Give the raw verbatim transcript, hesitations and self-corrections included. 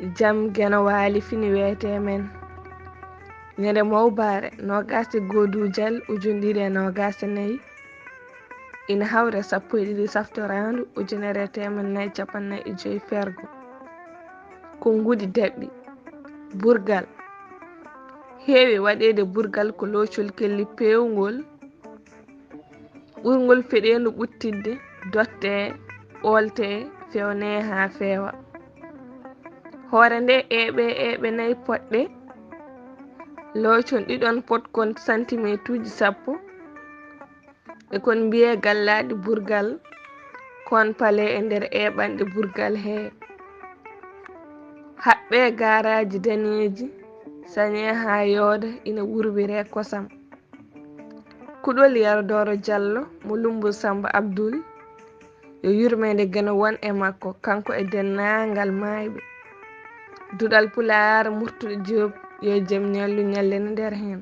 Jam Geno Waali fini weetee men. Ñande mawbaare noogaas e goo duujal ujunɗiɗi e noogaas e nayi ina hawra sappo e ɗiɗi saftoraandu ujunere e teemed nayi capanɗe nayi e joy fergo. Ko ngudi daɓɓi. Burgal. Heewi waɗeede burgal ko loocol kelli peewngol ɓurngol feɗeendu ɓuttidde, dottee, ɓooltee, fewnee haa feewa. Hoore nde eeɓee eeɓe nayi poɗɗe, loocon ɗiɗon potkon santimeetuuji sappo, ɓe kon mbiyee gallaaɗi burgal, kon palee e nder eeɓanɗe burgal hee. Haɓɓee gaaraaji daneeji, sañee haa yooda ina wurwiree kosam. Kuɗol Yero Dooro Jallo mo Lummbol Sammba Abdul, yo yurmeende Geno won e makko, kanko e denndaangal maayɓe. Duɗal Pulaar Murtuɗo Joob, yo jam ñallu ñallene nder heen.